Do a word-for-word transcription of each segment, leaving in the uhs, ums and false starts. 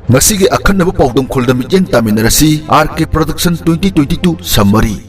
ꯉꯁꯤꯒꯤ ꯑꯈꯟꯅꯕ ꯄꯥꯎꯗꯝ ꯈꯨꯜꯗ ꯃꯤꯠꯌꯦꯡ ꯇꯥꯃꯤꯟꯅꯔꯁꯤ꯫ R K Production twenty twenty-two summary꯫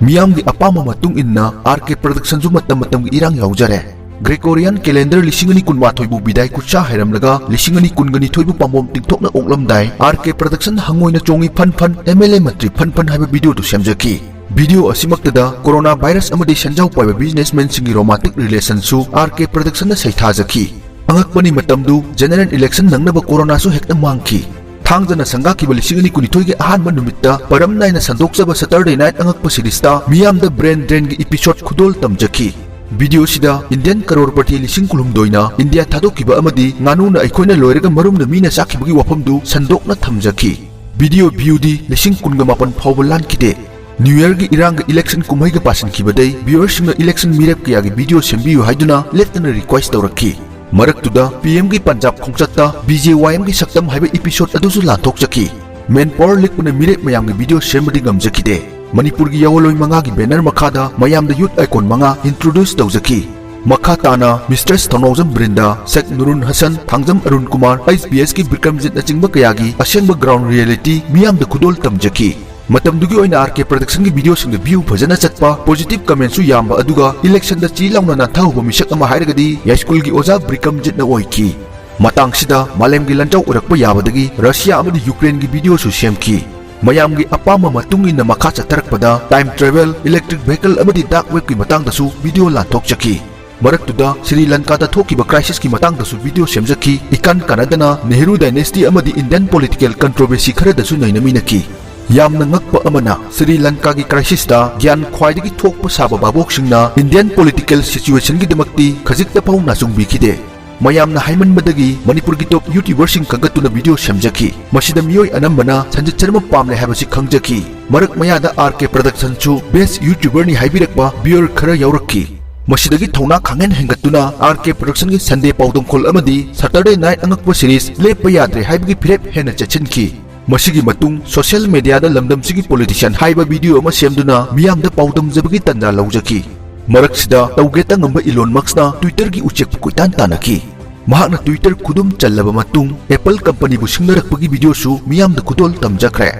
ꯃꯤꯌꯥꯝꯒꯤ ꯑꯄꯥꯝꯕ ꯃꯇꯨꯡ ꯏꯟꯅ ꯑꯥꯔ ꯀꯦ Productionꯁꯨ ꯃꯇꯝ ꯃꯇꯝꯒꯤ ꯏꯔꯥꯡ ꯌꯥꯎꯖꯔꯦ꯫ Gregorian calendar ꯂꯤꯁꯤꯡ ꯑꯅꯤ ꯀꯨꯟꯃꯥꯊꯣꯏꯕꯨ ꯕꯤꯗꯥꯏ ꯈꯨꯠꯁꯥ ꯍꯩꯔꯝꯂꯒ ꯂꯤꯁꯤꯡ ꯑꯅꯤ ꯀꯨꯟꯒ ꯅꯤꯊꯣꯏꯕꯨ ꯄꯥꯝꯕꯣꯝ ꯇꯤꯡꯊꯣꯛꯅ ꯑꯣꯛꯂꯝꯗꯥꯏ, ꯑꯥꯔ ꯀꯦ Production ꯍꯪꯉꯣꯏꯅ ꯆꯣꯡꯉꯤ ꯐꯟ ꯐꯟ, ꯑꯦꯝ ꯑꯦꯜ ꯑꯦ ꯃꯟꯇ꯭ꯔꯤ ꯐꯟ ꯐꯟ ꯍꯥꯏꯕ videoꯗꯨ ꯁꯦꯝꯖꯈꯤ꯫ Video ꯑꯁꯤꯃꯛꯇꯗ corona virus ꯑꯃꯗꯤ ꯁꯦꯟꯖꯥꯎ ꯄꯥꯏꯕ businessmanꯁꯤꯡꯒꯤ romantic relationꯁꯨ ꯑꯥꯔ ꯀꯦ Productionꯅ ꯁꯩꯊꯥꯖꯈꯤ꯫ ꯑꯉꯛꯄꯅꯤ, ꯃꯇꯝꯗꯨ general election ꯅꯪꯅꯕ coronaꯁꯨ ꯍꯦꯛꯇ ꯃꯥꯡꯈꯤ꯫ ꯊꯥꯡꯖꯅ ꯁꯪꯒꯥꯈꯤꯕ ꯂꯤꯁꯤꯡ ꯑꯅꯤ ꯀꯨꯟꯅꯤꯊꯣꯏꯒꯤ ꯑꯍꯥꯟꯕ ꯅꯨꯃꯤꯠꯇ ꯄꯔꯝ ꯅꯥꯏꯅ ꯁꯟꯗꯣꯛꯆꯕ Saturday Night ꯑꯉꯛꯄ seriesꯇ ꯃꯤꯌꯥꯝꯗ brain drainꯒꯤ episode ꯈꯨꯗꯣꯜ ꯇꯝꯖꯈꯤ꯫ Videoꯁꯤꯗ Indian crorepati ꯂꯤꯁꯤꯡ ꯀꯨꯟꯍꯨꯝꯗꯣꯏꯅ ꯏꯟꯗꯤꯌꯥ ꯊꯥꯗꯣꯛꯈꯤꯕ ꯑꯃꯗꯤ ꯉꯥꯅꯨꯅ ꯑꯩꯈꯣꯏꯅ ꯂꯣꯏꯔꯒ ꯃꯔꯨꯝꯅ ꯃꯤꯅ ꯆꯥꯈꯤꯕꯒꯤ ꯋꯥꯐꯝꯗꯨ ꯁꯟꯗꯣꯛꯅ ꯊꯝꯖꯈꯤ꯫ Video viewꯗꯤ ꯂꯤꯁꯤꯡ ꯀꯨꯟꯒ ꯃꯥꯄꯟ ꯐꯥꯎꯕ ꯂꯥꯟꯈꯤꯗꯦ꯫ New Yearꯒꯤ ꯏꯔꯥꯡꯒ election ꯀꯨꯝꯍꯩꯒ ꯄꯥꯁꯤꯟꯈꯤꯕꯗꯩ viewerꯁꯤꯡꯅ election ꯃꯤꯔꯦꯞ ꯀꯌꯥꯒꯤ video ꯁꯦꯝꯕꯤꯌꯨ ꯍꯥꯏꯗꯨꯅ ꯂꯦꯞꯇꯅ request ꯇꯧꯔꯛꯈꯤ꯫ ꯃꯔꯛꯇꯨꯗ P Mꯒꯤ Punjab ꯈꯣꯡꯆꯠꯇ B J Y Mꯒꯤ ꯁꯛꯇꯝ ꯍꯥꯏꯕ episode ꯑꯗꯨꯁꯨ ꯂꯥꯟꯊꯣꯛꯆꯈꯤ꯫ Manpower ꯂꯤꯛꯄꯅ ꯃꯤꯔꯦꯞ ꯃꯌꯥꯝꯒꯤ video ꯁꯦꯝꯕꯗꯤ ꯉꯝꯖꯈꯤꯗꯦ꯫ ꯃꯅꯤꯄꯨꯔꯒꯤ ꯌꯥꯑꯣꯟꯂꯣꯏ ꯃꯉꯥꯒꯤ banner ꯃꯈꯥꯗ ꯃꯌꯥꯝꯗ youth icon ꯃꯉꯥ introduce ꯇꯧꯖꯈꯤ꯫ ꯃꯈꯥ ꯇꯥꯅ Mistress ꯊꯧꯅꯥꯎꯖꯝ ꯕ꯭ꯔꯤꯟꯗꯥ, ꯁꯦꯛ ꯅꯨꯔꯨꯟ ꯍꯁꯟ, ꯊꯥꯡꯖꯝ ꯑꯔꯨꯟ ꯀꯨꯃꯥꯔ, H P Sꯀꯤ ꯕꯤꯀ꯭ꯔꯝꯖꯤꯠꯅꯆꯤꯡꯕ ꯀꯌꯥꯒꯤ ꯑꯁꯦꯡꯕ ground reality ꯃꯤꯌꯥꯝꯗ ꯈꯨꯗꯣꯜ ꯇꯝꯖꯈꯤ꯫ ꯃꯇꯝꯗꯨꯒꯤ ꯑꯣꯏꯅ ꯑꯥꯔ ꯀꯦ Productionꯒꯤ videoꯁꯤꯡꯗ view ꯐꯖꯅ ꯆꯠꯄ, positive commentꯁꯨ ꯌꯥꯝꯕ, ꯑꯗꯨꯒ electionꯗ ꯆꯤ ꯂꯥꯎꯅ ꯅꯥꯟꯊꯍꯧꯕ ꯃꯤꯁꯛ ꯑꯃ ꯍꯥꯏꯔꯒꯗꯤ ꯌꯥꯏꯁ꯭ꯀꯨꯜꯒꯤ ꯑꯣꯖꯥ ꯕ꯭ꯔꯤꯀꯝꯖꯤꯠꯅ ꯑꯣꯏꯈꯤ꯫ ꯃꯇꯥꯡꯁꯤꯗ ꯃꯥꯂꯦꯝꯒꯤ ꯂꯥꯟꯖꯥꯎ ꯑꯣꯏꯔꯛꯄ ꯌꯥꯕꯗꯒꯤ ꯔꯁꯤꯌꯥ ꯑꯃꯗꯤ ꯌꯨꯀ꯭ꯔꯦꯟꯒꯤ videoꯁꯨ ꯁꯦꯝꯈꯤ꯫ ꯃꯌꯥꯝꯒꯤ ꯑꯄꯥꯝꯕ ꯃꯇꯨꯡ ꯏꯟꯅ ꯃꯈꯥ ꯆꯠꯊꯔꯛꯄꯗ time travel, electric vehicle ꯑꯃꯗꯤ dark webꯀꯤ ꯃꯇꯥꯡꯗꯁꯨ video ꯂꯥꯟꯊꯣꯛꯆꯈꯤ꯫ ꯃꯔꯛꯇꯨꯗ ꯁ꯭ꯔꯤ ꯂꯪꯀꯥꯗ ꯊꯣꯛꯈꯤꯕ crisisꯀꯤ ꯃꯇꯥꯡꯗꯁꯨ video ꯁꯦꯝꯖꯈꯤ꯫ ꯏꯀꯥꯟ ꯀꯥꯟꯅꯗꯅ ꯅꯦꯍꯔꯨ dynasty ꯑꯃꯗꯤ Indian political controversy ꯈꯔꯗꯁꯨ ꯅꯩꯅꯃꯤꯟꯅꯈꯤ꯫ ꯌꯥꯝꯅ ꯉꯛꯄ ꯑꯃꯅ, ꯁ꯭ꯔꯤ ꯂꯪꯀꯥꯒꯤ crisisꯇ ꯒ꯭ꯌꯥꯟ ꯈ꯭ꯋꯥꯏꯗꯒꯤ ꯊꯣꯛꯄ ꯁꯥꯕ ꯚꯥꯕꯣꯛꯁꯤꯡꯅ Indian political situationꯒꯤꯗꯃꯛꯇꯤ ꯈꯖꯤꯛꯇ ꯐꯥꯎ ꯅꯥꯆꯨꯡꯕꯤꯈꯤꯗꯦ꯫ ꯃꯌꯥꯝꯅ ꯍꯥꯏꯃꯟꯕꯗꯒꯤ ꯃꯅꯤꯄꯨꯔꯒꯤ top YouTuberꯁꯤꯡ ꯈꯟꯒꯠꯇꯨꯅ video ꯁꯦꯝꯖꯈꯤ꯫ ꯃꯁꯤꯗ ꯃꯤꯑꯣꯏ ꯑꯅꯝꯕꯅ ꯁꯟꯖꯤꯠ ꯁꯔꯃ ꯄꯥꯝꯂꯦ ꯍꯥꯏꯕꯁꯤ ꯈꯪꯖꯈꯤ꯫ ꯃꯔꯛ ꯃꯌꯥꯗ ꯑꯥꯔ ꯀꯦ Productionꯁꯨ best YouTuberꯅꯤ ꯍꯥꯏꯕꯤꯔꯛꯄ viewer ꯈꯔ ꯌꯥꯎꯔꯛꯈꯤ꯫ ꯃꯁꯤꯗꯒꯤ ꯊꯧꯅꯥ ꯈꯪꯍꯦꯟ ꯍꯦꯟꯒꯠꯇꯨꯅ R K Production ꯒꯤ Sunday ꯄꯥꯎꯗꯝꯈꯣꯜ ꯑꯃꯗꯤ Saturday Night ꯑꯉꯛꯄ series ꯂꯦꯞꯄ ꯌꯥꯗ꯭ꯔꯦ ꯍꯥꯏꯕꯒꯤ ꯐꯤꯔꯦꯞ ꯍꯦꯟꯅ ꯆꯠꯁꯤꯟꯈꯤ꯫ ꯃꯁꯤꯒꯤ ꯃꯇꯨꯡ social media ꯗ ꯂꯝꯗꯝꯁꯤꯒꯤ politician ꯍꯥꯏꯕ video ꯑꯃ ꯁꯦꯝꯗꯨꯅ ꯃꯤꯌꯥꯝꯗ ꯄꯥꯎꯗꯝꯖꯕꯒꯤ ꯇꯟꯖꯥ ꯂꯧꯖꯈꯤ꯫ ꯃꯔꯛꯁꯤꯗ ꯇꯧꯒꯦꯇ ꯉꯝꯕ Elon Musk ꯅ Twitter ꯒꯤ ꯎꯆꯦꯛꯄꯨ ꯀꯣꯏꯇꯥꯟ ꯇꯥꯟꯅꯈꯤ꯫ ꯃꯍꯥꯛꯅ Twitter ꯈꯨꯗꯨꯝ ꯆꯜꯂꯕ ꯃꯇꯨꯡ Apple company ꯕꯨ ꯁꯤꯡꯅꯔꯛꯄꯒꯤ video ꯁꯨ ꯃꯤꯌꯥꯝꯗ ꯈꯨꯗꯣꯜ ꯇꯝꯖꯈ꯭ꯔꯦ꯫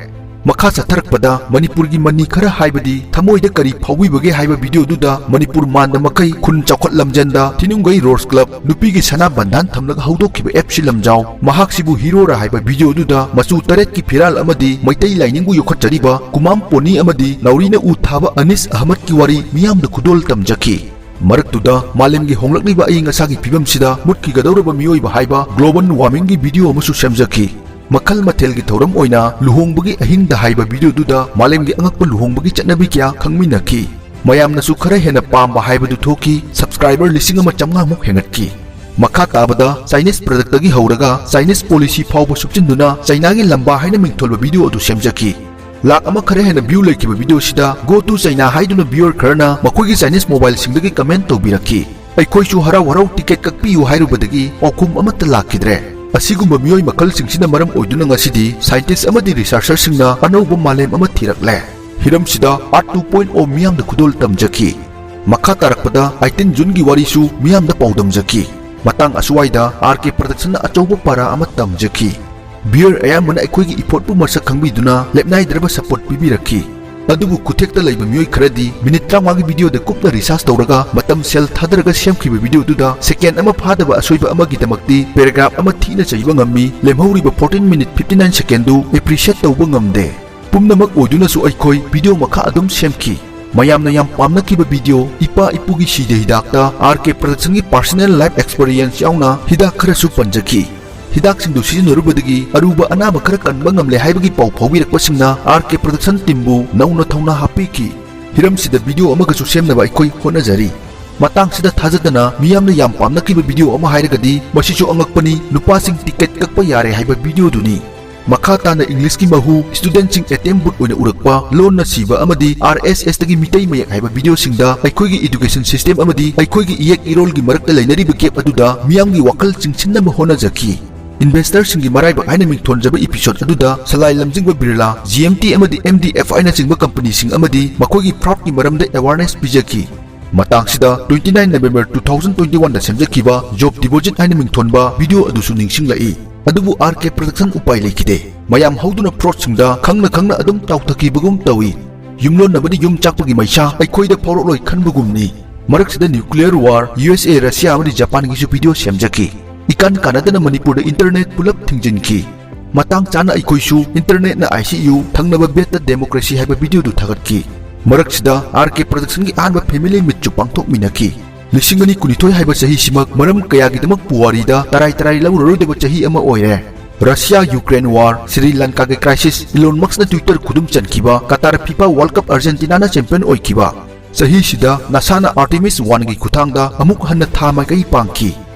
ꯃꯈꯥ ꯆꯠꯊꯔꯛꯄꯗ ꯃꯅꯤꯄꯨꯔꯒꯤ ꯃꯅꯤ ꯈꯔ ꯍꯥꯏꯕꯗꯤ ꯊꯃꯣꯏꯗ ꯀꯔꯤ ꯐꯥꯎꯕꯤꯕꯒꯦ ꯍꯥꯏꯕ video ꯗꯨꯗ ꯃꯅꯤꯄꯨꯔ ꯃꯥꯟꯗ ꯃꯈꯩ ꯈꯨꯟ ꯆꯥꯎꯈꯠ ꯂꯝꯖꯦꯟꯗ ꯊꯤꯅꯨꯡꯒꯩ Rose Club ꯅꯨꯄꯤꯒꯤ ꯁꯅꯥ ꯕꯟꯙꯥꯟ ꯊꯝꯂꯒ ꯍꯧꯗꯣꯛꯈꯤꯕ ꯑꯦꯞ ꯁꯤ ꯂꯝꯖꯥꯎ ꯃꯍꯥꯛꯁꯤꯕꯨ ꯍꯤꯔꯣꯔꯥ ꯍꯥꯏꯕ video ꯗꯨꯗ ꯃꯆꯨ ꯇꯔꯦꯠꯀꯤ ꯐꯤꯔꯥꯜ ꯑꯃꯗꯤ ꯃꯩꯇꯩ ꯂꯥꯏꯅꯤꯡꯕꯨ ꯌꯣꯛꯈꯠꯆꯔꯤꯕ ꯀꯨꯃꯥꯝ ꯄꯣꯅꯤ ꯑꯃꯗꯤ ꯅꯥꯎꯔꯤꯅ ꯎ ꯊꯥꯕ ꯑꯅꯤꯁ ꯑꯍꯃꯗꯀꯤ ꯋꯥꯔꯤ ꯃꯤꯌꯥꯝꯗ ꯈꯨꯗꯣꯜ ꯇꯝꯖꯈꯤ꯫ ꯃꯔꯛꯇꯨꯗ ꯃꯥꯂꯦꯝꯒꯤ ꯍꯣꯡꯂꯛꯂꯤꯕ ꯑꯏꯪ ꯑꯁꯥꯒꯤ ꯐꯤꯕꯝꯁꯤꯗ ꯃꯨꯠꯈꯤꯒꯗꯧꯔꯕ ꯃꯤꯑꯣꯏꯕ ꯍꯥꯏꯕ global warming ꯒꯤ video ꯑꯃꯁꯨ ꯁꯦꯝꯖꯈꯤ꯫ ꯃꯈꯜ ꯃꯊꯦꯜꯒꯤ ꯊꯧꯔꯝ ꯑꯣꯏꯅ ꯂꯨꯍꯣꯡꯕꯒꯤ ꯑꯍꯤꯡꯗ ꯍꯥꯏꯕ video ꯗꯨꯗ ꯃꯥꯂꯦꯝꯒꯤ ꯑꯉꯛꯄ ꯂꯨꯍꯣꯡꯕꯒꯤ ꯆꯠꯅꯕꯤ ꯀꯌꯥ ꯈꯪꯃꯤꯟꯅꯈꯤ꯫ ꯃꯌꯥꯝꯅꯁꯨ ꯈꯔ ꯍꯦꯟꯅ ꯄꯥꯝꯕ ꯍꯥꯏꯕꯗꯨ ꯊꯣꯛꯈꯤ, subscriber ꯂꯤꯁꯤꯡ ꯑꯃ ꯆꯥꯝꯃꯉꯥ ꯃꯨꯛ ꯍꯦꯟꯒꯠꯈꯤ꯫ ꯃꯈꯥ ꯇꯥꯕꯗ Chinese product ꯇꯒꯤ ꯍꯧꯔꯒ Chinese policy ꯐꯥꯎꯕ ꯁꯨꯞꯆꯤꯟꯗꯨꯅ ꯆꯩꯅꯥꯒꯤ ꯂꯝꯕꯥ ꯍꯥꯏꯅ ꯃꯤꯡꯊꯣꯜꯕ video ꯑꯗꯨ ꯁꯦꯝꯖꯈꯤ꯫ ꯂꯥꯛ ꯑꯃ ꯈꯔ ꯍꯦꯟꯅ view ꯂꯩꯈꯤꯕ video ꯁꯤꯗ Go to China ꯍꯥꯏꯗꯨꯅ viewer ꯈꯔꯅ ꯃꯈꯣꯏꯒꯤ Chinese mobile ꯁꯤꯡꯗꯒꯤ comment ꯇꯧꯕꯤꯔꯛꯈꯤ꯫ ꯑꯩꯈꯣꯏꯁꯨ ꯍꯔꯥꯎ ꯍꯔꯥꯎ ticket ꯀꯛꯄꯤꯌꯨ ꯍꯥꯏꯔꯨꯕꯗꯒꯤ ꯄꯥꯎꯈꯨꯝ ꯑꯃꯠꯇ ꯂꯥꯛꯈꯤꯗ꯭ꯔꯦ꯫ ꯑꯁꯤꯒꯨꯝꯕ ꯃꯤꯑꯣꯏ ꯃꯈꯜꯁꯤꯡꯁꯤꯅ ꯃꯔꯝ ꯑꯣꯏꯗꯨꯅ ꯉꯁꯤꯗꯤ scientist ꯑꯃꯗꯤ researcher ꯁꯤꯡꯅ ꯑꯅꯧꯕ ꯃꯥꯂꯦꯝ ꯑꯃ ꯊꯤꯔꯛꯂꯦ꯫ ꯍꯤꯔꯝꯁꯤꯗ Art two point O ꯃꯤꯌꯥꯝꯗ ꯈꯨꯗꯣꯜ ꯇꯝꯖꯈꯤ꯫ ꯃꯈꯥ ꯇꯥꯔꯛꯄꯗ eighteen June ꯒꯤ ꯋꯥꯔꯤꯁꯨ ꯃꯤꯌꯥꯝꯗ ꯄꯥꯎꯗꯝꯖꯈꯤ꯫ ꯃꯇꯥꯡ ꯑꯁꯨꯋꯥꯏꯗ R K Production ꯅ ꯑꯆꯧꯕ ꯄꯥꯔꯥ ꯑꯃ ꯇꯝꯖꯈꯤ꯫ Viewer ꯑꯌꯥꯝꯕꯅ ꯑꯩꯈꯣꯏꯒꯤ ꯏꯐꯣꯔꯠꯄꯨ ꯃꯁꯛ ꯈꯪꯕꯤꯗꯨꯅ ꯂꯦꯞꯅꯥꯏꯗ꯭ꯔꯕ support ꯄꯤꯕꯤꯔꯛꯈꯤ꯫ ꯑꯗꯨꯕꯨ ꯈꯨꯊꯦꯛꯇ ꯂꯩꯕ ꯃꯤꯑꯣꯏ ꯈꯔꯗꯤ minute ꯇꯔꯥꯃꯉꯥꯒꯤ video ꯗ ꯀꯨꯞꯅ research ꯇꯧꯔꯒ ꯃꯇꯝ ꯁꯦꯜ ꯊꯥꯗꯔꯒ ꯁꯦꯝꯈꯤꯕ video ꯗꯨꯗ second ꯑꯃ ꯐꯥꯗꯕ ꯑꯁꯣꯏꯕ ꯑꯃꯒꯤꯗꯃꯛꯇꯤ paragraph ꯑꯃ ꯊꯤꯅ ꯆꯩꯕ ꯉꯝꯃꯤ, ꯂꯦꯝꯍꯧꯔꯤꯕ fourteen minute fifty nine second ꯗꯨ appreciate ꯇꯧꯕ ꯉꯝꯗꯦ꯫ ꯄꯨꯝꯅꯃꯛ ꯑꯣꯏꯗꯨꯅꯁꯨ ꯑꯩꯈꯣꯏ video ꯃꯈꯥ ꯑꯗꯨꯝ ꯁꯦꯝꯈꯤ꯫ ꯃꯌꯥꯝꯅ ꯌꯥꯝ ꯄꯥꯝꯅꯈꯤꯕ video ꯏꯄꯥ ꯏꯄꯨꯒꯤ ꯁꯤꯗ ꯍꯤꯗꯥꯛꯇ R K Production ꯒꯤ personal life experience ꯌꯥꯎꯅ ꯍꯤꯗꯥꯛ ꯈꯔꯁꯨ ꯄꯟꯖꯈꯤ꯫ ꯍꯤꯗꯥꯛꯁꯤꯡꯗꯨ ꯁꯤꯖꯤꯟꯅꯔꯨꯕꯗꯒꯤ ꯑꯔꯨꯕ ꯑꯅꯥꯕ ꯈꯔ ꯀꯟꯕ ꯉꯝꯂꯦ ꯍꯥꯏꯕꯒꯤ ꯄꯥꯎ ꯐꯥꯎꯕꯤꯔꯛꯄꯁꯤꯡꯅ R K Production team ꯕꯨ ꯅꯧꯅ ꯊꯧꯅꯥ ꯍꯥꯞꯄꯤꯈꯤ꯫ ꯍꯤꯔꯝꯁꯤꯗ video ꯑꯃꯒꯁꯨ ꯁꯦꯝꯅꯕ ꯑꯩꯈꯣꯏ ꯍꯣꯠꯅꯖꯔꯤ꯫ ꯃꯇꯥꯡꯁꯤꯗ ꯊꯥꯖꯗꯅ ꯃꯤꯌꯥꯝꯅ ꯌꯥꯝ ꯄꯥꯝꯅꯈꯤꯕ video ꯑꯃ ꯍꯥꯏꯔꯒꯗꯤ ꯃꯁꯤꯁꯨ ꯑꯉꯛꯄꯅꯤ, ꯅꯨꯄꯥꯁꯤꯡ ticket ꯀꯛꯄ ꯌꯥꯔꯦ ꯍꯥꯏꯕ video ꯗꯨꯅꯤ꯫ ꯃꯈꯥ ꯇꯥꯅ Englishꯀꯤ ꯃꯍꯨ, studentꯁꯤꯡ ATM booth ꯑꯣꯏꯅ ꯎꯔꯛꯄ, ꯂꯣꯟꯅ ꯁꯤꯕ ꯑꯃꯗꯤ RSSꯇꯒꯤ ꯃꯤꯇꯩ ꯃꯌꯦꯛ ꯍꯥꯏꯕ videoꯁꯤꯡꯗ ꯑꯩꯈꯣꯏꯒꯤ education system ꯑꯃꯗꯤ ꯑꯩꯈꯣꯏꯒꯤ ꯏꯌꯦꯛ ꯏꯔꯣꯜꯒꯤ ꯃꯔꯛꯇ ꯂꯩꯅꯔꯤꯕ gap ꯑꯗꯨꯗ ꯃꯤꯌꯥꯝꯒꯤ ꯋꯥꯈꯜ ꯆꯤꯡꯁꯤꯟꯅꯕ ꯍꯣꯠꯅꯖꯈꯤ꯫ Investorꯁꯤꯡꯒꯤ ꯃꯔꯥꯏꯕꯛ ꯍꯥꯏꯅ ꯃꯤꯡꯊꯣꯟꯖꯕ episode ꯑꯗꯨꯗ ꯁꯂꯥꯏ ꯂꯝꯖꯤꯡꯕ ꯕꯤꯔꯂꯥ, GMT ꯑꯃꯗꯤ MDFIꯅꯆꯤꯡꯕ companyꯁꯤꯡ ꯑꯃꯗꯤ ꯃꯈꯣꯏꯒꯤ fraudꯀꯤ ꯃꯔꯝꯗ awareness ꯄꯤꯖꯈꯤ꯫ ꯃꯇꯥꯡꯁꯤꯗ twenty nine November two thousand twenty oneꯗ ꯁꯦꯝꯖꯈꯤꯕ Job Deposit ꯍꯥꯏꯅ ꯃꯤꯡꯊꯣꯟꯕ video ꯑꯗꯨꯁꯨ ꯅꯤꯡꯁꯤꯡꯂꯛꯏ꯫ ꯑꯗꯨꯕꯨ RK Production ꯎꯄꯥꯏ ꯂꯩꯈꯤꯗꯦ꯫ ꯃꯌꯥꯝ ꯍꯧꯗꯨꯅ fraudꯁꯤꯡꯗ ꯈꯪꯅ ꯈꯪꯅ ꯑꯗꯨꯝ ꯇꯥꯎꯊꯈꯤꯕꯒꯨꯝ ꯇꯧꯏ꯫ ꯌꯨꯝꯂꯣꯟꯅꯕꯗꯤ ꯌꯨꯝ ꯆꯥꯛꯄꯒꯤ ꯃꯩꯁꯥ ꯑꯩꯈꯣꯏꯗ ꯐꯥꯎꯔꯛꯂꯣꯏ ꯈꯟꯕꯒꯨꯝꯅꯤ꯫ ꯃꯔꯛꯁꯤꯗ nuclear war, USA, Russia ꯑꯃꯗꯤ Japanꯒꯤꯁꯨ video ꯁꯦꯝꯖꯈꯤ꯫ ꯏꯀꯥꯟ ꯀꯥꯟꯅꯗꯅ ꯃꯅꯤꯄꯨꯔꯗ internet ꯄꯨꯂꯞ ꯊꯤꯡꯖꯤꯟꯈꯤ꯫ ꯃꯇꯥꯡ ꯆꯥꯅ ꯑꯩꯈꯣꯏꯁꯨ internetꯅ ICU, ꯊꯪꯅꯕ bedꯇ democracy ꯍꯥꯏꯕ videoꯗꯨ ꯊꯥꯒꯠꯈꯤ꯫ ꯃꯔꯛꯁꯤꯗ RK Productionꯒꯤ ꯑꯍꯥꯟꯕ family meetꯁꯨ ꯄꯥꯡꯊꯣꯛꯃꯤꯟꯅꯈꯤ꯫ ꯂꯤꯁꯤꯡ ꯑꯅꯤ ꯀꯨꯟꯅꯤꯊꯣꯏ ꯍꯥꯏꯕ ꯆꯍꯤꯁꯤꯃꯛ ꯃꯔꯝ ꯀꯌꯥꯒꯤꯗꯃꯛ ꯄꯨꯋꯥꯔꯤꯗ ꯇꯔꯥꯏ ꯇꯔꯥꯏ ꯂꯧꯔꯔꯣꯏꯗꯕ ꯆꯍꯤ ꯑꯃ ꯑꯣꯏꯔꯦ꯫ Russia Ukraine war, Sri Lankaꯒꯤ crisis, Elon Muskꯅ Twitter ꯈꯨꯗꯨꯝ ꯆꯟꯈꯤꯕ, Qatar FIFA World Cup Argentinaꯅ champion ꯑꯣꯏꯈꯤꯕ꯫ ꯆꯍꯤꯁꯤꯗ NASAꯅ Artemis one ꯒꯤ ꯈꯨꯠꯊꯥꯡꯗ ꯑꯃꯨꯛ ꯍꯟꯅ ꯊꯥ ꯃꯥꯏꯀꯩ ꯄꯥꯡꯈꯤ꯫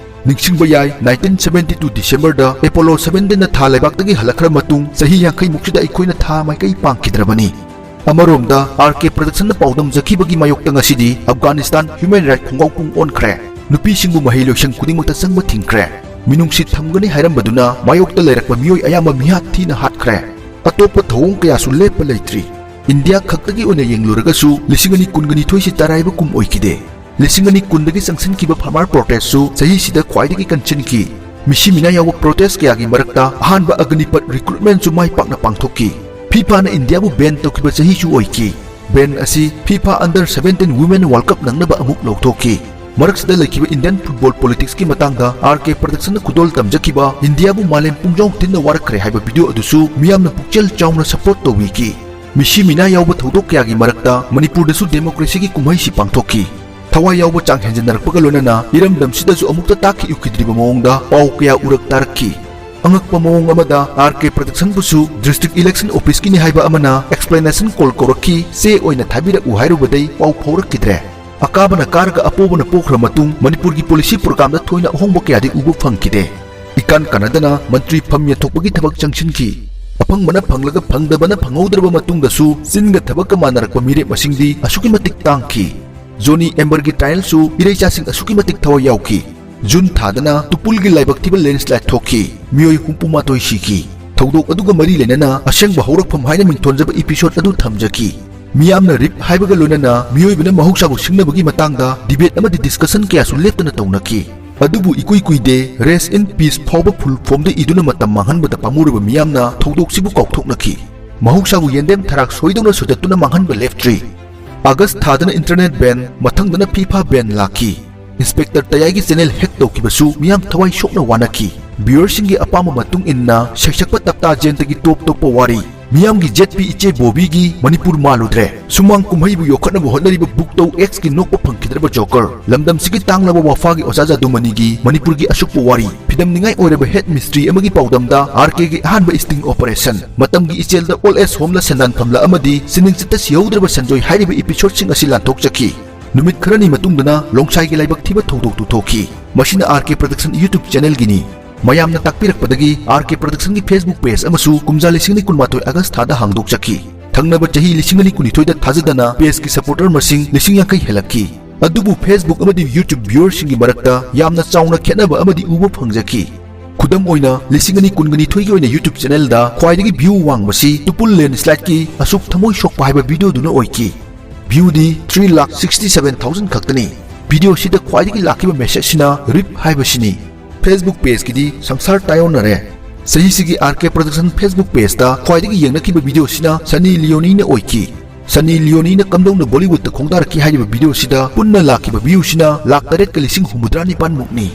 ꯅꯤꯡꯁꯤꯡꯕ ꯌꯥꯏ, nineteen seventy two Decemberꯗ Apollo seventeen ꯊꯥ ꯂꯩꯕꯥꯛꯇꯒꯤ ꯍꯜꯂꯛꯈ꯭ꯔ ꯃꯇꯨꯡ ꯆꯍꯤ ꯌꯥꯡꯈꯩ ꯃꯨꯛꯁꯤꯗ ꯑꯩꯈꯣꯏꯅ ꯊꯥ ꯃꯥꯏꯀꯩ ꯄꯥꯡꯈꯤꯗ꯭ꯔꯕꯅꯤ꯫ ꯑꯃꯔꯣꯝꯗ RK Productionꯅ ꯄꯥꯎꯗꯝꯖꯈꯤꯕꯒꯤ ꯃꯥꯌꯣꯛꯇ ꯉꯁꯤꯗꯤ Afghanistan human right ꯈꯣꯡꯒꯥꯎ ꯄꯨꯡ ꯑꯣꯟꯈ꯭ꯔꯦ꯫ ꯅꯨꯄꯤꯁꯤꯡꯕꯨ ꯃꯍꯩ ꯂꯣꯏꯁꯪ ꯈꯨꯗꯤꯡꯃꯛꯇ ꯆꯪꯕ ꯊꯤꯡꯈ꯭ꯔꯦ꯫ ꯃꯤꯅꯨꯡꯁꯤ ꯊꯝꯒꯅꯤ ꯍꯥꯏꯔꯝꯕꯗꯨꯅ ꯃꯥꯌꯣꯛꯇ ꯂꯩꯔꯛꯄ ꯃꯤꯑꯣꯏ ꯑꯌꯥꯝꯕ ꯃꯤꯍꯥꯠ ꯊꯤꯅ ꯍꯥꯠꯈ꯭ꯔꯦ꯫ ꯑꯇꯣꯞꯄ ꯊꯧꯑꯣꯡ ꯀꯌꯥꯁꯨ ꯂꯦꯞꯄ ꯂꯩꯇ꯭ꯔꯤ꯫ ꯏꯟꯗꯤꯌꯥ ꯈꯛꯇꯒꯤ ꯑꯣꯏꯅ ꯌꯦꯡꯂꯨꯔꯒꯁꯨ ꯂꯤꯁꯤꯡ ꯑꯅꯤ ꯀꯨꯟꯒꯅꯤꯊꯣꯏꯁꯤ ꯇꯔꯥꯏꯕ ꯀꯨꯝ ꯑꯣꯏꯈꯤꯗꯦ꯫ ꯂꯤꯁꯤꯡ ꯑꯅꯤ ꯀꯨꯟꯗꯒꯤ ꯆꯪꯁꯤꯟꯈꯤꯕ farmer protestꯁꯨ ꯆꯍꯤꯁꯤꯗ ꯈ꯭ꯋꯥꯏꯗꯒꯤ ꯀꯟꯁꯤꯟꯈꯤ꯫ ꯃꯤꯁꯤ ꯃꯤꯅꯥ ꯌꯥꯎꯕ protest ꯀꯌꯥꯒꯤ ꯃꯔꯛꯇ ꯑꯍꯥꯟꯕ ꯑꯒꯅꯤꯄꯠ recruitmentꯁꯨ ꯃꯥꯏ ꯄꯥꯛꯅ ꯄꯥꯡꯊꯣꯛꯈꯤ꯫ FIFAꯅ ꯏꯟꯗꯤꯌꯥꯕꯨ ban ꯇꯧꯈꯤꯕ ꯆꯍꯤꯁꯨ ꯑꯣꯏꯈꯤ꯫ Ban ꯑꯁꯤ FIFA Under seventeen Women World Cup ꯅꯪꯅꯕ ꯑꯃꯨꯛ ꯂꯧꯊꯣꯛꯈꯤ꯫ ꯃꯔꯛꯁꯤꯗ ꯂꯩꯈꯤꯕ Indian football politicsꯀꯤ ꯃꯇꯥꯡꯗ RK Productionꯅ ꯈꯨꯗꯣꯜ ꯇꯝꯖꯈꯤꯕ ꯏꯟꯗꯤꯌꯥꯕꯨ ꯃꯥꯂꯦꯝ ꯄꯨꯡꯖꯥꯎ ꯊꯤꯟꯅ ꯋꯥꯔꯛꯈ꯭ꯔꯦ ꯍꯥꯏꯕ video ꯑꯗꯨꯁꯨ ꯃꯤꯌꯥꯝꯅ ꯄꯨꯛꯆꯦꯜ ꯆꯥꯎꯅ support ꯇꯧꯕꯤꯈꯤ꯫ ꯃꯤꯁꯤ ꯃꯤꯅꯥ ꯌꯥꯎꯕ ꯊꯧꯗꯣꯛ ꯀꯌꯥꯒꯤ ꯃꯔꯛꯇ ꯃꯅꯤꯄꯨꯔꯗꯁꯨ democracyꯒꯤ ꯀꯨꯝꯍꯩꯁꯤ ꯄꯥꯡꯊꯣꯛꯈꯤ꯫ ꯊꯋꯥꯏ ꯌꯥꯎꯕ ꯆꯥꯡ ꯍꯦꯟꯖꯟꯅꯔꯛꯄꯒ ꯂꯣꯏꯅꯅ ꯏꯔꯝꯗꯝꯁꯤꯗꯁꯨ ꯑꯃꯨꯛꯇ ꯇꯥꯈꯤ ꯎꯈꯤꯗ꯭ꯔꯤꯕ ꯃꯑꯣꯡꯗ ꯄꯥꯎ ꯀꯌꯥ ꯎꯔꯛ ꯇꯥꯔꯛꯈꯤ꯫ ꯑꯉꯛꯄ ꯃꯑꯣꯡ ꯑꯃꯗ RK Productionꯕꯨꯁꯨ District Election Officeꯀꯤꯅꯤ ꯍꯥꯏꯕ ꯑꯃꯅ explanation call ꯀꯧꯔꯛꯈꯤ, ꯆꯦ ꯑꯣꯏꯅ ꯊꯥꯕꯤꯔꯛꯎ ꯍꯥꯏꯔꯨꯕꯗꯩ ꯄꯥꯎ ꯐꯥꯎꯔꯛꯈꯤꯗ꯭ꯔꯦ꯫ ꯑꯀꯥꯕꯅ ꯀꯥꯔꯒ ꯑꯄꯣꯕꯅ ꯄꯣꯈ꯭ꯔ ꯃꯇꯨꯡ ꯃꯅꯤꯄꯨꯔꯒꯤ policy programꯗ ꯊꯣꯏꯅ ꯑꯍꯣꯡꯕ ꯀꯌꯥꯗꯤ ꯎꯕ ꯐꯪꯈꯤꯗꯦ꯫ ꯏꯀꯥꯟ ꯀꯥꯟꯅꯗꯅ ꯃꯟꯇ꯭ꯔꯤ ꯐꯝ ꯌꯦꯟꯊꯣꯛꯄꯒꯤ ꯊꯕꯛ ꯆꯪꯁꯤꯟꯈꯤ꯫ ꯑꯐꯪꯕꯅ ꯐꯪꯂꯒ ꯐꯪꯗꯕꯅ ꯐꯪꯍꯧꯗ꯭ꯔꯕ ꯃꯇꯨꯡꯗꯁꯨ ꯆꯤꯟꯒ ꯊꯕꯛꯀ ꯃꯥꯟꯅꯔꯛꯄ ꯃꯤꯔꯦꯞ ꯃꯁꯤꯡꯗꯤ ꯑꯁꯨꯛꯀꯤ ꯃꯇꯤꯛ ꯇꯥꯡꯈꯤ꯫ ꯖꯣꯅꯤ ꯑꯦꯝꯕꯔꯒꯤ ꯇ꯭ꯔꯥꯏꯌꯦꯜꯁꯨ ꯏꯔꯩꯆꯥꯁꯤꯡ ꯑꯁꯨꯛꯀꯤ ꯃꯇꯤꯛ ꯊꯋꯥꯏ ꯌꯥꯎꯈꯤ꯫ ꯖꯨꯟ ꯊꯥꯗꯅ ꯇꯨꯄꯨꯜꯒꯤ ꯂꯥꯏꯕꯛ ꯊꯤꯕ ꯂꯦꯟꯁꯂꯥꯏꯗ ꯊꯣꯛꯈꯤ꯫ ꯃꯤꯑꯣꯏ ꯍꯨꯝꯐꯨ ꯃꯥꯊꯣꯏ ꯁꯤꯈꯤ꯫ ꯊꯧꯗꯣꯛ ꯑꯗꯨꯒ ꯃꯔꯤ ꯂꯩꯅꯅ ꯑꯁꯦꯡꯕ ꯍꯧꯔꯛꯐꯝ ꯍꯥꯏꯅ ꯃꯤꯡꯊꯣꯟꯖꯕ ꯏꯄꯤꯁꯣꯗ ꯑꯗꯨ ꯊꯝꯖꯈꯤ꯫ ꯃꯤꯌꯥꯝꯅ ꯔꯤꯞ ꯍꯥꯏꯕꯒ ꯂꯣꯏꯅꯅ ꯃꯤꯑꯣꯏꯕꯅ ꯃꯍꯧꯁꯥꯕꯨ ꯁꯤꯡꯅꯕꯒꯤ ꯃꯇꯥꯡꯗ ꯗꯤꯕꯦꯠ ꯑꯃꯗꯤ ꯗꯤꯁꯀꯁꯟ ꯀꯌꯥꯁꯨ ꯂꯦꯞꯇꯅ ꯇꯧꯅꯈꯤ꯫ ꯑꯗꯨꯕꯨ ꯏꯀꯨꯏ ꯀꯨꯏꯗꯦ ꯔꯦꯁ ꯏꯟ ꯄꯤꯁ ꯐꯥꯎꯕ ꯐꯨꯜ ꯐꯣꯝꯗ ꯏꯗꯨꯅ ꯃꯇꯝ ꯃꯥꯡꯍꯟꯕꯗ ꯄꯥꯝꯃꯨꯔꯕ ꯃꯤꯌꯥꯝꯅ ꯊꯧꯗꯣꯛꯁꯤꯕꯨ ꯀꯥꯎꯊꯣꯛꯅꯈꯤ꯫ ꯃꯍꯧꯁꯥꯕꯨ ꯌꯦꯟꯗꯦꯝ ꯊꯔꯥꯛ ꯁꯣꯏꯗꯧꯅ ꯁꯨꯗꯠꯇꯨꯅ ꯃꯥꯡꯍꯟꯕ ꯂꯦꯞꯇ꯭ꯔꯤ꯫ ꯑꯥꯒꯁ ꯊꯥꯗꯅ ꯏꯟꯇꯔꯅꯦꯠ ꯕꯦꯟ, ꯃꯊꯪꯗꯅ ꯐꯤꯐꯥ ꯕꯦꯟ ꯂꯥꯛꯈꯤ꯫ ꯏꯟꯁꯄꯦꯛꯇꯔ ꯇꯌꯥꯏꯒꯤ ꯆꯦꯅꯦꯜ ꯍꯦꯛ ꯇꯧꯈꯤꯕꯁꯨ ꯃꯤꯌꯥꯝ ꯊꯋꯥꯏ ꯁꯣꯛꯅ ꯋꯥꯅꯈꯤ꯫ ꯚ꯭ꯌꯨꯋꯔꯁꯤꯡꯒꯤ ꯑꯄꯥꯝꯕ ꯃꯇꯨꯡ ꯏꯟꯅ ꯁꯩꯁꯛꯄ ꯇꯞꯇꯥ ꯖꯦꯟꯇꯒꯤ ꯇꯣꯞ ꯇꯣꯞꯄ ꯋꯥꯔꯤ, ꯃꯤꯌꯥꯝꯒꯤ ꯖꯦꯠꯄꯤ ꯏꯆꯦ ꯕꯣꯕꯤꯒꯤ ꯃꯅꯤꯄꯨꯔ ꯃꯥꯜꯂꯨꯗ꯭ꯔꯦ, ꯁꯨꯃꯥꯡ ꯀꯨꯝꯍꯩꯕꯨ ꯌꯣꯛꯈꯠꯅꯕ ꯍꯣꯠꯅꯔꯤꯕ ꯕꯨꯛꯇꯧ ꯑꯦꯛꯁꯀꯤ ꯅꯣꯛꯄ ꯐꯪꯈꯤꯗ꯭ꯔꯕ ꯖꯣꯀꯔ, ꯂꯝꯗꯝꯁꯤꯒꯤ ꯇꯥꯡꯂꯕ ꯋꯥꯐꯥꯒꯤ ꯑꯣꯖꯥ ꯖꯥꯗꯨꯃꯅꯤꯒꯤ ꯃꯅꯤꯄꯨꯔꯒꯤ ꯑꯁꯨꯛꯄ ꯋꯥꯔꯤ, ꯐꯤꯗꯝꯅꯤꯡꯉꯥꯏ ꯑꯣꯏꯔꯕ ꯍꯦꯠ ꯃꯤꯁꯇ꯭ꯔꯤ ꯑꯃꯒꯤ ꯄꯥꯎꯗꯝꯗ ꯑꯥꯔ ꯀꯦꯒꯤ ꯑꯍꯥꯟꯕ ꯏꯁꯇꯤꯡ ꯑꯣꯄꯔꯦꯁꯟ, ꯃꯇꯝꯒꯤ ꯏꯆꯦꯜꯗ ꯑꯣꯜ ꯑꯦꯖ ꯍꯣꯝꯂ ꯁꯦꯟꯗꯥꯟꯐꯝꯂ ꯑꯃꯗꯤ ꯁꯤꯅꯤꯡꯆꯤꯠꯇ ꯁꯤꯍꯧꯗ꯭ꯔꯕ ꯁꯟꯖꯣꯏ ꯍꯥꯏꯔꯤꯕ ꯏꯄꯤꯁꯣꯗꯁꯤꯡ ꯑꯁꯤ ꯂꯥꯟꯊꯣꯛꯆꯈꯤ꯫ ꯅꯨꯃꯤꯠ ꯈꯔꯅꯤ ꯃꯇꯨꯡꯗꯅ ꯂꯣꯡꯁꯥꯏꯒꯤ ꯂꯥꯏꯕꯛ ꯊꯤꯕ ꯊꯧꯗꯣꯛꯇꯨ ꯊꯣꯛꯈꯤ꯫ ꯃꯁꯤꯅ ꯑꯥꯔ ꯀꯦ ꯄ꯭ꯔꯗꯛꯁꯟ YouTube ꯆꯦꯅꯦꯜꯒꯤꯅꯤ꯫ ꯃꯌꯥꯝꯅ ꯇꯥꯛꯄꯤꯔꯛꯄꯗꯒꯤ ꯑꯥꯔ ꯀꯦ ꯄ꯭ꯔꯗꯛꯁꯟꯒꯤ Facebook ꯄꯦꯖ ꯑꯃꯁꯨ ꯀꯨꯝꯖꯥ ꯂꯤꯁꯤꯡ ꯑꯅꯤ ꯀꯨꯟꯃꯥꯊꯣꯏ ꯑꯥꯒꯁ ꯊꯥꯗ ꯍꯥꯡꯗꯣꯛꯆꯈꯤ꯫ ꯊꯪꯅꯕ ꯆꯍꯤ ꯂꯤꯁꯤꯡ ꯑꯅꯤ ꯀꯨꯟꯅꯤꯊꯣꯏꯗ ꯊꯥꯖꯗꯅ ꯄꯦꯖꯀꯤ ꯁꯄꯣꯔꯇꯔ ꯃꯁꯤꯡ ꯂꯤꯁꯤꯡ ꯌꯥꯡꯈꯩ ꯍꯦꯜꯂꯛꯈꯤ꯫ ꯑꯗꯨꯕꯨ Facebook ꯑꯃꯗꯤ YouTube ꯚ꯭ꯌꯨꯋꯔꯁꯤꯡꯒꯤ ꯃꯔꯛꯇ ꯌꯥꯝꯅ ꯆꯥꯎꯅ ꯈꯦꯠꯅꯕ ꯑꯃꯗꯤ ꯎꯕ ꯐꯪꯖꯈꯤ꯫ ꯈꯨꯗꯝ ꯑꯣꯏꯅ, ꯂꯤꯁꯤꯡ ꯑꯅꯤ ꯀꯨꯟꯒ ꯅꯤꯊꯣꯏꯒꯤ ꯑꯣꯏꯅ YouTube ꯆꯦꯅꯦꯜꯗ ꯈ꯭ꯋꯥꯏꯗꯒꯤ ꯚ꯭ꯌꯨ ꯋꯥꯡꯕꯁꯤ ꯇꯨꯄꯨꯜ ꯂꯦꯟꯁꯂꯥꯏꯗꯀꯤ ꯑꯁꯨꯛ ꯊꯃꯣꯏ ꯁꯣꯛꯄ ꯍꯥꯏꯕ ꯚꯤꯗꯤꯑꯣꯗꯨꯅ ꯑꯣꯏꯈꯤ꯫ ꯚ꯭ꯌꯨꯗꯤ three lakh sixty seven thousand ꯈꯛꯇꯅꯤ꯫ ꯚꯤꯗꯤꯑꯣꯁꯤꯗ ꯈ꯭ꯋꯥꯏꯗꯒꯤ ꯂꯥꯛꯈꯤꯕ ꯃꯦꯁꯦꯖꯁꯤꯅ ꯔꯤꯞ ꯍꯥꯏꯕꯁꯤꯅꯤ꯫ Facebook ꯄꯦꯖꯀꯤꯗꯤ ꯁꯪꯁꯥꯔ ꯇꯥꯏꯑꯣꯟꯅꯔꯦ꯫ ꯆꯍꯤꯁꯤꯒꯤ ꯑꯥꯔ ꯀꯦ ꯄ꯭ꯔꯗꯛꯁꯟ Facebook ꯄꯦꯖꯇ ꯈ꯭ꯋꯥꯏꯗꯒꯤ ꯌꯦꯡꯅꯈꯤꯕ ꯚꯤꯗꯤꯑꯣꯁꯤꯅ ꯁꯅꯤ ꯂꯤꯑꯣꯅꯤꯅ ꯑꯣꯏꯈꯤ꯫ ꯁꯅꯤ ꯂꯤꯑꯣꯅꯤꯅ ꯀꯝꯗꯧꯅ ꯕꯣꯂꯤꯋꯨꯗꯇ ꯈꯣꯡꯗꯥꯔꯛꯈꯤ ꯍꯥꯏꯔꯤꯕ ꯚꯤꯗꯤꯑꯣꯁꯤꯗ ꯄꯨꯟꯅ ꯂꯥꯛꯈꯤꯕ ꯚ꯭ꯌꯨꯁꯤꯅ ꯂꯥꯈ ꯇꯔꯦꯠꯀ ꯂꯤꯁꯤꯡ ꯍꯨꯝꯐꯨꯇꯔꯥ ꯅꯤꯄꯥꯟ ꯃꯨꯛꯅꯤ꯫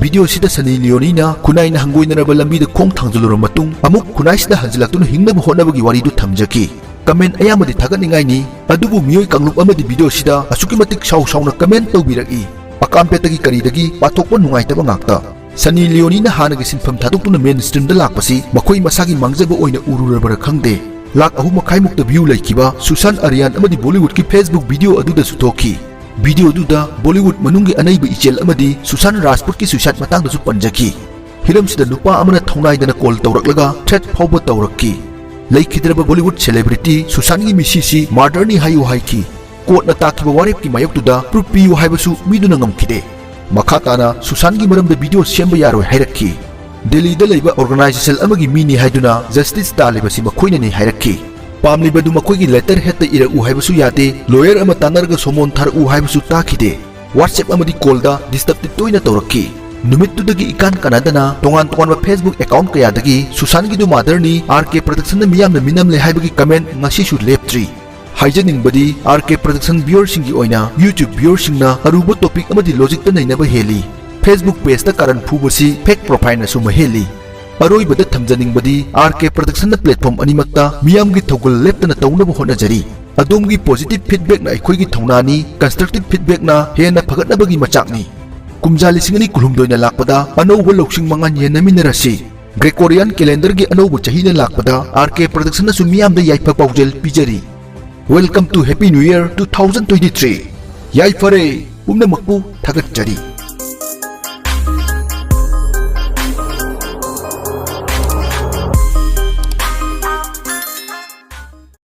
ꯚꯤꯗꯤꯑꯣꯁꯤꯗ ꯁꯅꯤ ꯂꯤꯑꯣꯅꯤꯅ ꯈꯨꯟꯅꯥꯏꯅ ꯍꯪꯒꯣꯏꯅꯔꯕ ꯂꯝꯕꯤꯗ ꯈꯣꯡ ꯊꯥꯡꯖꯜꯂꯨꯔꯕ ꯃꯇꯨꯡ ꯑꯃꯨꯛ ꯈꯨꯟꯅꯥꯏꯁꯤꯗ ꯍꯟꯖꯤꯜꯂꯛꯇꯨꯅ ꯍꯤꯡꯅꯕ ꯍꯣꯠꯅꯕꯒꯤ ꯋꯥꯔꯤꯗꯨ ꯊꯝꯖꯈꯤ꯫ ꯀꯃꯦꯟ ꯑꯌꯥꯝꯕꯗꯤ ꯊꯥꯒꯠꯅꯤꯡꯉꯥꯏꯅꯤ, ꯑꯗꯨꯕꯨ ꯃꯤꯑꯣꯏ ꯀꯥꯡꯂꯨꯞ ꯑꯃꯗꯤ ꯚꯤꯗꯤꯑꯣꯁꯤꯗ ꯑꯁꯨꯛꯀꯤ ꯃꯇꯤꯛ ꯁꯥꯎ ꯁꯥꯎꯅ ꯀꯃꯦꯟ ꯇꯧꯕꯤꯔꯛꯏ꯫ ꯑꯀꯥꯝꯄꯦꯠꯇꯒꯤ ꯀꯔꯤꯗꯒꯤ ꯄꯥꯊꯣꯛꯄ ꯅꯨꯡꯉꯥꯏꯇꯕ ꯉꯥꯛꯇ꯫ ꯁꯅꯤ ꯂꯤꯑꯣꯅꯤꯅ ꯍꯥꯟꯅꯒꯤ ꯁꯤꯟꯐꯝ ꯊꯥꯗꯣꯛꯇꯨꯅ ꯃꯦꯟ ꯁ꯭ꯇ꯭ꯔꯤꯝꯗ ꯂꯥꯛꯄꯁꯤ ꯃꯈꯣꯏ ꯃꯁꯥꯒꯤ ꯃꯥꯡꯖꯕ ꯑꯣꯏꯅ ꯎꯔꯨꯔꯕꯔꯥ ꯈꯪꯗꯦ꯫ ꯂꯥꯈ ꯑꯍꯨꯝ ꯃꯈꯥꯏꯃꯨꯛꯇ ꯚ꯭ꯌꯨ ꯂꯩꯈꯤꯕ ꯁꯨꯁꯥꯟ ꯑꯔꯤꯌꯥꯟ ꯑꯃꯗꯤ ꯕꯣꯂꯤꯋꯨꯗꯀꯤ Facebook ꯚꯤꯗꯤꯑꯣ ꯑꯗꯨꯗꯁꯨ ꯊꯣꯛꯈꯤ꯫ ꯚꯤꯗꯤꯑꯣ ꯑꯗꯨꯗ ꯕꯣꯂꯤꯋꯨꯗ ꯃꯅꯨꯡꯒꯤ ꯑꯅꯩꯕ ꯏꯆꯦꯜ ꯑꯃꯗꯤ ꯁꯨꯁꯥꯟ ꯔꯥꯖꯄꯨꯠꯀꯤ ꯁꯨꯏꯁꯥꯏꯗ ꯃꯇꯥꯡꯗꯁꯨ ꯄꯟꯖꯈꯤ꯫ ꯍꯤꯔꯝꯁꯤꯗ ꯅꯨꯄꯥ ꯑꯃꯅ ꯊꯧꯅꯥꯏꯗꯅ ꯀꯣꯜ ꯇꯧꯔꯛꯂꯒ ꯊ꯭ꯔꯦꯠ ꯐꯥꯎꯕ ꯇꯧꯔꯛꯈꯤ꯫ ꯂꯩꯈꯤꯗ꯭ꯔꯕ ꯕꯣꯂꯤꯋꯨꯗ ꯁꯦꯂꯦꯕ꯭ꯔꯤꯇꯤ ꯁꯨꯁꯥꯟꯒꯤ ꯃꯤꯁꯤꯁꯤ ꯃꯥꯔꯗꯔꯅꯤ ꯍꯥꯏꯌꯨ ꯍꯥꯏꯈꯤ꯫ ꯀꯣꯔꯠꯅ ꯇꯥꯛꯈꯤꯕ ꯋꯥꯔꯦꯞꯀꯤ ꯃꯥꯌꯣꯛꯇꯨꯗ ꯄ꯭ꯔꯨꯐ ꯄꯤꯌꯨ ꯍꯥꯏꯕꯁꯨ ꯃꯤꯗꯨꯅ ꯉꯝꯈꯤꯗꯦ꯫ ꯃꯈꯥ ꯇꯥꯅ ꯁꯨꯁꯥꯟꯒꯤ ꯃꯔꯝꯗ ꯚꯤꯗꯤꯑꯣ ꯁꯦꯝꯕ ꯌꯥꯔꯣꯏ ꯍꯥꯏꯔꯛꯈꯤ꯫ ꯗꯦꯜꯂꯤꯗ ꯂꯩꯕ ꯑꯣꯔꯒꯅꯥꯏꯖꯦꯁꯟ ꯑꯃꯒꯤ ꯃꯤꯅꯤ ꯍꯥꯏꯗꯨꯅ ꯖꯁꯇꯤꯁ ꯇꯥꯜꯂꯤꯕꯁꯤ ꯃꯈꯣꯏꯅꯅꯤ ꯍꯥꯏꯔꯛꯈꯤ꯫ ꯄꯥꯝꯂꯤꯕꯗꯨ ꯃꯈꯣꯏꯒꯤ ꯂꯦꯇꯔ ꯍꯦꯠꯇ ꯏꯔꯛꯎ ꯍꯥꯏꯕꯁꯨ ꯌꯥꯗꯦ, ꯂꯣꯌꯔ ꯑꯃ ꯇꯥꯟꯅꯔꯒ ꯁꯣꯃꯣꯟ ꯊꯥꯔꯛꯎ ꯍꯥꯏꯕꯁꯨ ꯇꯥꯈꯤꯗꯦ꯫ WhatsApp ꯑꯃꯗꯤ ꯀꯣꯜꯗ ꯗꯤꯁꯇꯔꯕꯇꯤ ꯇꯣꯏꯅ ꯇꯧꯔꯛꯈꯤ꯫ ꯅꯨꯃꯤꯠꯇꯨꯗꯒꯤ ꯏꯀꯥꯟ ꯀꯥꯟꯅꯗꯅ ꯇꯣꯉꯥꯟ ꯇꯣꯉꯥꯟꯕ Facebook ꯑꯦꯀꯥꯎꯟꯠ ꯀꯌꯥꯗꯒꯤ ꯁꯨꯁꯥꯟꯒꯤꯗꯨ ꯃꯥꯗꯔꯅꯤ, ꯑꯥꯔ ꯀꯦ ꯄ꯭ꯔꯗꯛꯁꯟꯅ ꯃꯤꯌꯥꯝꯅ ꯃꯤꯅꯝꯂꯦ ꯍꯥꯏꯕꯒꯤ ꯀꯃꯦꯟꯠ ꯉꯁꯤꯁꯨ ꯂꯦꯞꯇ꯭ꯔꯤ꯫ ꯍꯥꯏꯖꯅꯤꯡꯕꯗꯤ, ꯑꯥꯔ ꯀꯦ ꯄ꯭ꯔꯗꯛꯁꯟ ꯚ꯭ꯌꯨꯋꯔꯁꯤꯡꯒꯤ ꯑꯣꯏꯅ YouTube ꯚ꯭ꯌꯨꯋꯔꯁꯤꯡꯅ ꯑꯔꯨꯕ ꯇꯣꯄꯤꯛ ꯑꯃꯗꯤ ꯂꯣꯖꯤꯛꯇ ꯅꯩꯅꯕ ꯍꯦꯜꯂꯤ꯫ Facebook ꯄꯦꯖꯇ ꯀꯥꯔꯟ ꯐꯨꯕꯁꯤ ꯐꯦꯛ ꯄ꯭ꯔꯣꯐꯥꯏꯜꯅꯁꯨ ꯃꯍꯦꯜꯂꯤ꯫ ꯑꯔꯣꯏꯕꯗ ꯊꯝꯖꯅꯤꯡꯕꯗꯤ, ꯑꯥꯔ ꯀꯦ ꯄ꯭ꯔꯗꯛꯁꯟꯅ ꯄ꯭ꯂꯦꯠꯐꯣꯔꯝ ꯑꯅꯤꯃꯛꯇ ꯃꯤꯌꯥꯝꯒꯤ ꯊꯧꯒꯜ ꯂꯦꯞꯇꯅ ꯇꯧꯅꯕ ꯍꯣꯠꯅꯖꯔꯤ꯫ ꯑꯗꯣꯝꯒꯤ ꯄꯣꯖꯤꯇꯤꯚ ꯐꯤꯗꯕꯦꯛꯅ ꯑꯩꯈꯣꯏꯒꯤ ꯊꯧꯅꯥꯅꯤ, ꯀꯟꯁꯇ꯭ꯔꯛꯇꯤꯚ ꯐꯤꯗꯕꯦꯛꯅ ꯍꯦꯟꯅ ꯐꯒꯠꯅꯕꯒꯤ ꯃꯆꯥꯛꯅꯤ꯫ ꯀꯨꯝꯖꯥ ꯂꯤꯁꯤꯡ ꯑꯅꯤ ꯀꯨꯟꯍꯨꯝꯗꯣꯏꯅ ꯂꯥꯛꯄꯗ ꯑꯅꯧꯕ ꯂꯧꯁꯤꯡ ꯃꯉꯥꯜ ꯌꯦꯟꯅꯃꯤꯟꯅꯔꯁꯤ꯫ ꯒ꯭ꯔꯦꯀꯣꯔꯤꯌꯥꯟ ꯀꯦꯂꯦꯟꯗꯔꯒꯤ ꯑꯅꯧꯕ ꯆꯍꯤꯅ ꯂꯥꯛꯄꯗ ꯑꯥꯔ ꯀꯦ ꯄ꯭ꯔꯗꯛꯁꯟꯅꯁꯨ ꯃꯤꯌꯥꯝꯗ ꯌꯥꯏꯐ ꯄꯥꯎꯖꯦꯜ ꯄꯤꯖꯔꯤ꯫ Welcome to Happy New Year two thousand twenty-three. ꯌꯥꯏꯐꯔꯦ, ꯄꯨꯝꯅꯃꯛꯄꯨ ꯊꯥꯒꯠꯆꯔꯤ꯫